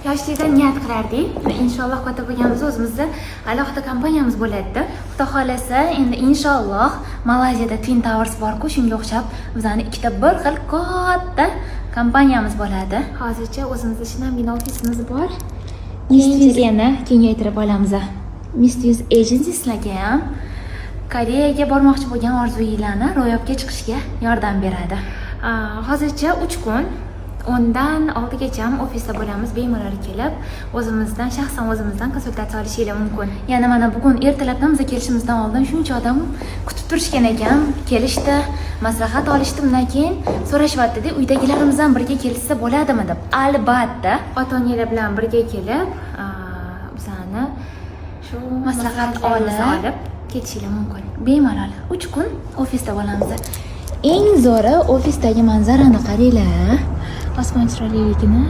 Yoshlikdan niyat qilardik, inshaalloh, katta bo'lganimizda o'zimizni alohida kompaniyamiz bo'ladi. Xudo xohlasa, endi inshaalloh, Malayziyada Twin Towers borku, shunga o'xshab bizani ikkita bir xil katta kompaniyamiz bo'ladi. Hozircha o'zimizni shinamgina ofisimiz bor, keyinchalik yana kengaytirib olamiz. Miss Twins Agency sizlarga ham Koreyaga bormoqchi bo'lgan orzuyinglarni ro'yobga chiqishga yordam beradi. Hozircha 3 kun 10dan 6gacha ofisda bo'lamiz. Bemalol kelib, o'zimizdan, shaxsan o'zimizdan konsultatsiya olishinglar mumkin. Yana mana bugun ertalabdan, biza kelishimizdan oldin shuncha odam kutib turishgan ekan. Kelishdi, maslahat olishdi. Undan keyin so'rashyaptida, uydagilarimiz ham birga kelishsa bo'ladimi deb. Albatta, ota onalar bilan birga kelib, bizani shu maslahat olib ketishinglar mumkin bemalol. 3 kun ofisda bo'lamiz. Eng zo'ri, ofisdagi manzarani qaranglar, osmon chiroyliligini.